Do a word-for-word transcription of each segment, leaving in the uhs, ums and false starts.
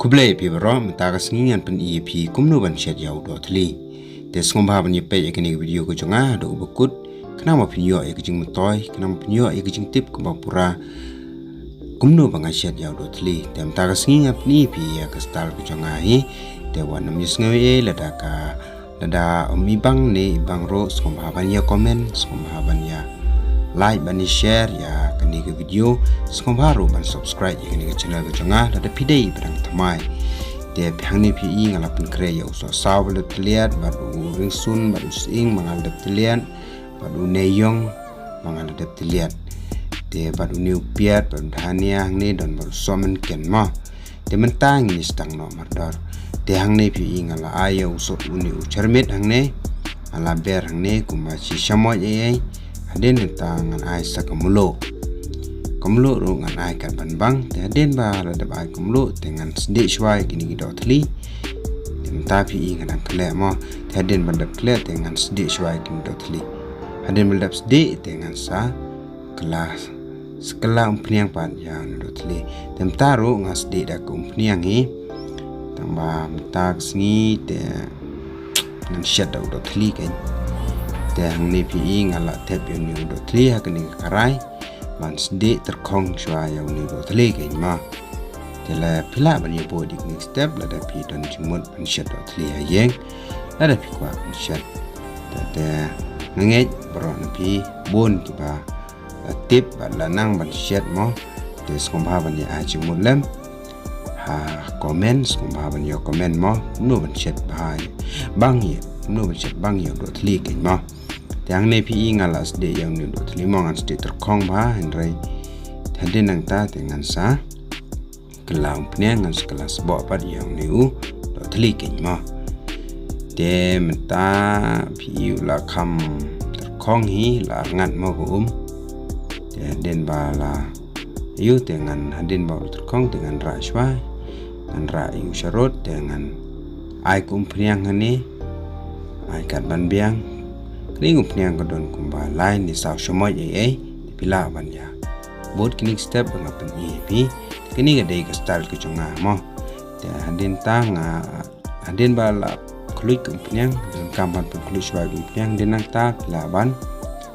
Khublei phi baroh, mynta ka sngi ngan pyni ïa phi kumno ban shet ïa u doh thli. Te sngewbha ban ïa peit ïa kane ka video ka jong nga haduh ba kut, khnang ba phin ïoh ïa ka jingmyntoi, khnang ba phin ïoh ïa ka jingtip kaba pura kumno ba nga shet ïa u doh thli. Te mynta ka sngi ngan pyni ïa phi ïa ka style ka jong nga hi. Te wat nym ïa sngew ei ei, lada ka Lada ym i bang ne i bang ruh, sngewbha ban ïa comment, sngewbha ban ïa like, ban ïa share ïa kane ka video, sngewbha ruh ban subscribe ïa kane ka channel ka jong nga, lada phi dei ba dang thymmai. Te phi hangne phi i nga la pynkhreh ïa u sohsaw ba la dep tylliat, bad u rynsun, bad u sying ba nga la dep tylliat, bad u neiïong ba nga la dep tylliat. Te bad une u piat, bad u dhania hangne, don bad u sohmynken mo. Te mynta ngin ïa sdang noh mardor. Te hangne phi i nga la ai ïa u soh une u chyrmit hangne. Nga la ber hangne kumba shi shamoit ei ei. Hadien mynta ngan ai sa ka mluh. Ka mluh ruh ngan ai katba bang. Te hadien ba la dep ai ka mluh te ngan sdieh shuwa ïa kine ki doh thli. Te mynta phi i nga dang khleh mo. Te hadien ba dep khleh te ngan sdieh shuwa ïa kine ki doh thli. Hadien ba dep sdieh te ngan sa kylla, sa kylla umphniang pat ïa une u doh thli. Te mynta ruh nga sdieh da ka umphniang hi. Tang ba mynta ka sngi te ngan shet da u doh thli kein. Te hangne phi i nga la thep ïa une u doh thli ha kane ka karai. Ban sdieh tyrkhong shuwa ïa une u doh thli kein mo. Te lada phi lah ban ïa bud ïa kine ki step, lada phi don jingmut ban shet doh thli ha ïing, lada phi kwah ban shet. Te, te nga ngeit baroh na phi bun kiba la tip bad la nang ban shet mo. Te sngewbha ban ïa ai jingmut lem ha comment, sngewbha ban ïa comment mo, kumno ban shet bha, bang ïa, kumno ban shet bang ïa u doh thli kein mo. Te hangne phi i nga la sdieh ïa une u doh thli mo, ngan sdieh tyrkhong bha, hynrei hadien nangta te ngan sa kylla umphniang, ngan sa kylla sboh pat ïa une u doh thli kein mo. Te mynta phi i u la kham tyrkhong hi, la rngat mo ka um. Te hadien ba la ïoh te ngan, hadien ba u tyrkhong te ngan rah shuwa. Ngan rah ïa u sharud te ngan ai ka umphniang hangne. Ai katba biang. Kane ka umphniang ka don kumba lai ne saw shamoit ei ei. Te phi lah ban ïa bud kine ki step ba nga pyni ïa phi. Kane ka dei ka style ka jong nga mo. Te hadien ta nga, hadien ba la khluit ka umphniang, donkam ban pynkhluit shuwa ka umphniang, hadien nangta phi lah ban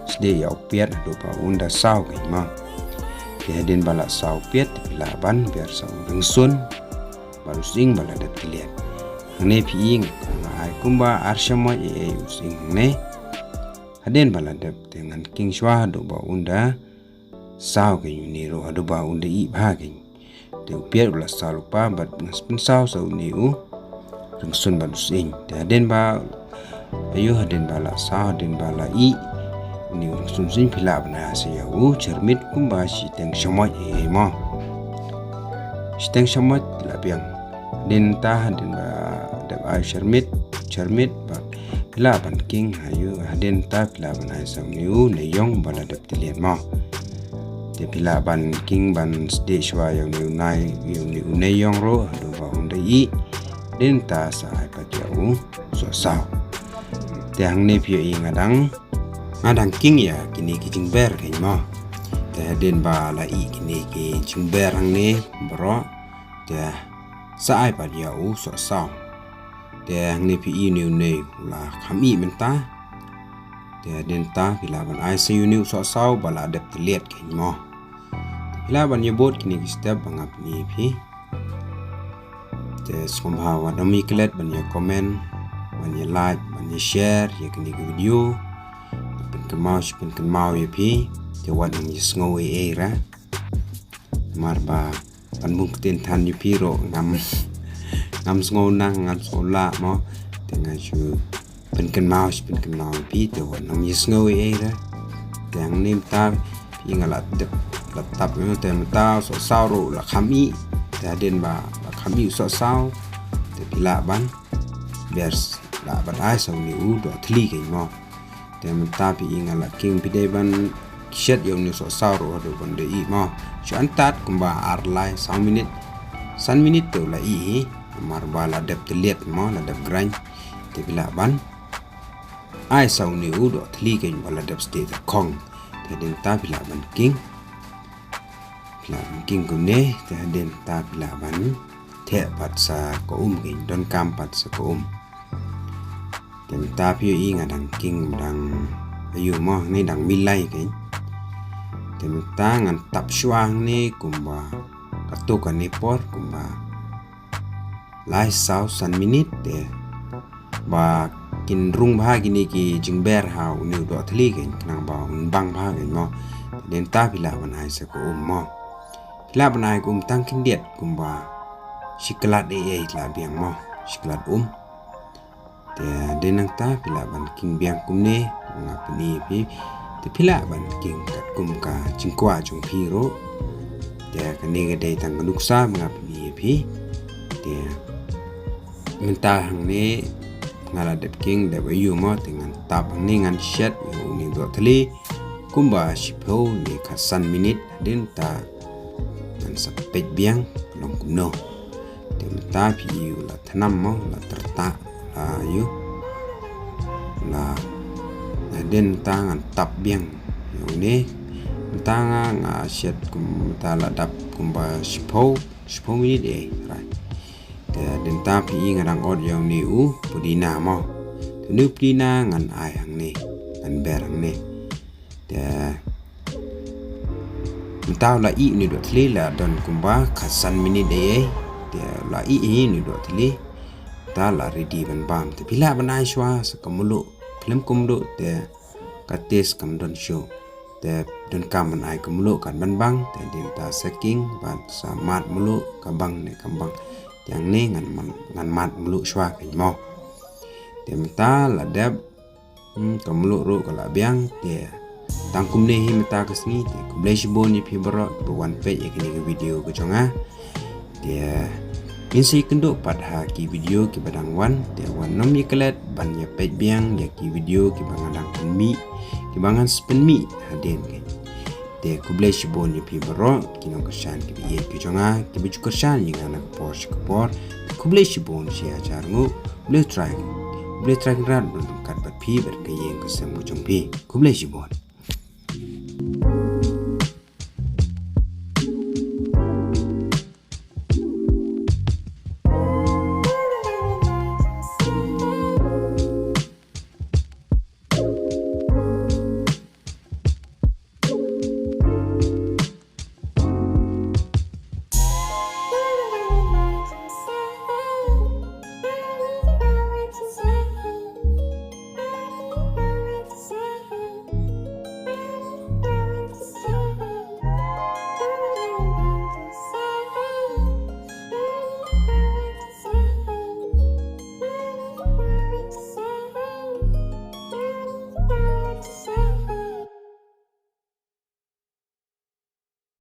sdieh ïa u piat haduh ba un da saw kein mo. Te hadien ba la saw piat te phi lah ban ber sa u rynsun bad u sying ba la dep tylliat. Hangne phi i nga ai kumba ar shamoit ei ei u sying hangne. Hadien ba la dep te ngan king shuwa haduh ba un da saw kein une ruh, haduh ba un da ih bha kein. Te u piat u la saw lypa bad ngan sa pynsaw sa une u rynsun bad u sying. Te hadien ba, aïu, hadien ba la saw, hadien ba la ih une u rynsun sying, phi lah ban ai sa ïa u chyrmit kumba shiteng shamoit ei ei mo. Shiteng shamoit la biang. Hadien ta, hadien ba dep ai chyrmit, chyrmit bad phi lah ban king, aïu, hadien ta phi lah ban ai sa une u neiïong ba la dep tylliat mo. Te phi lah ban king ban sdieh shuwa ïa une u nai, ïa une u neiïong ruh haduh ba un da ih. Hadien ta sa ai pat ïa u sohsaw. Te hangne phi i nga dang, nga dang king ïa kine ki jingber kein mo. Te hadien ba la ih kine ki jingber hangne baroh, te sa ai pat ïa u sohsaw. Te hangne phi i une u nei u la kham ih mynta. Te hadien ta phi lah ban ai sa ïa une u sohsaw ba la dep tylliat kein mo. Phi lah ban ïa bud kine ki step ba nga pyni ïa phi. Te sngewbha wat nym ïa klet ban ïa comment, ban ïa like, ban ïa share ïa kine ki video. Pynkynmaw shi pynkynmaw ïa phi. Te wat nym ïa sngew ei ei re. Namar ba ban bun ktien than ïa phi ruh ngam, ngam sngew nang, ngam sngew lah mo. Te nga shu pynkynmaw shi pynkynmaw ïa phi, te wat nym ïa sngew ei ei re. Te hangne mynta phi nga la dep, la tap ïa u, te mynta u sohsaw ruh la kham ih. Te hadien ba la kham ih u sohsaw, te phi lah ban ber, lah ban ai sa une u doh thli kein mo. Te mynta phi i nga la king, phi dei ban shet ïa une u sohsaw ruh haduh ban da ih mo. Shu antad kumba ar lai saw minit, san minit te u la ih hi. Namar ba la dep tylliat mo, la dep grind. Te phi lah ban ai sa une u doh thli kein ba la dep sdieh tyrkhong. Te hadien ta phi lah ban king. Phi lah ban king kumne, te hadien ta phi lah ban theh pat sa ka um, kein donkam pat sa ka um. Te mynta phi ïohi nga dang king dang ayu mo, hangne dang milai kein. Te mynta ngan tap shuwa hangne kumba katto katne por kumba lai saw san minit te ba kin rung bha kine ki jingber ha une u doh thli kein khnang ba un bang bha kein mo. Te mynta phi lah ban ai sa ka um mo. Phi lah ban ai ka um tang khyndiat kumba shi klat ei ei la biang mo, shi klat um. Te dei nangta phi lah ban king biang kumne, nga pyni phi. Te phi lah ban king katkum ka jingkwah jong phi ruh. Te kane ka dei tang ka nuksa ba nga pyni phi. Te mynta hangne nga la dep king dep ayu mo, te ngan tap hangne ngan shet ïa une u doh thli kumba shiphew ne khatsan minit, hadien ta ngan sa peit biang long kumno. Te mynta phi ïohi u la thnam mo, la tyrta, la ïohi la, hadien ta ngan tap biang ïa une. Mynta nga, nga shet kum, mynta la dap kumba shiphew, shiphew minit ei, right. Te hadien ta phi ïohi nga dang ot ïa une u pudina mo. Te une u pudina ngan ai hangne, ngan ber hangne. Te mynta u la ih une u doh thli la don kumba khatsan minit ei ei. Te u la ih une u doh thli. Te la ready ban bam. Te phi lah ban ai shuwa sa ka mluh. Khlem kumduh te ka taste kam don shuh. Te donkam ban ai ka mluh kan ban bang. Te hadien ta sa king bad sa mad mluh ka bang ne kam bang. Te hangne ngan man, ngan mad mluh shuwa kein mo. Te mynta la dep Hmm, ka mluh ruh ka la biang, te tang kumne hi mynta ka sngi, te khublei shibun ïa phi baroh kiba wan peit ïa kane ka video ka jong nga. Te ngin sa ïakynduh pat ha ki video kiba dang wan, te wat nym ïa klet ban ïa peit biang ïa ki video kiba nga dang pynmih, kiba ngan sa pynmih hadien kein. Te khublei shibun ïa phi baroh ki nongkyrshan kiba ïeit ki jong nga, kiba ju kyrshan ïa nga na ka por sha ka por. Khublei shibun shi hajar nguh. Khublei Trai, khublei Trai Kynrad ban ryngkat bad phi bad ka ïing ka sem ka jong phi. Khublei shibun.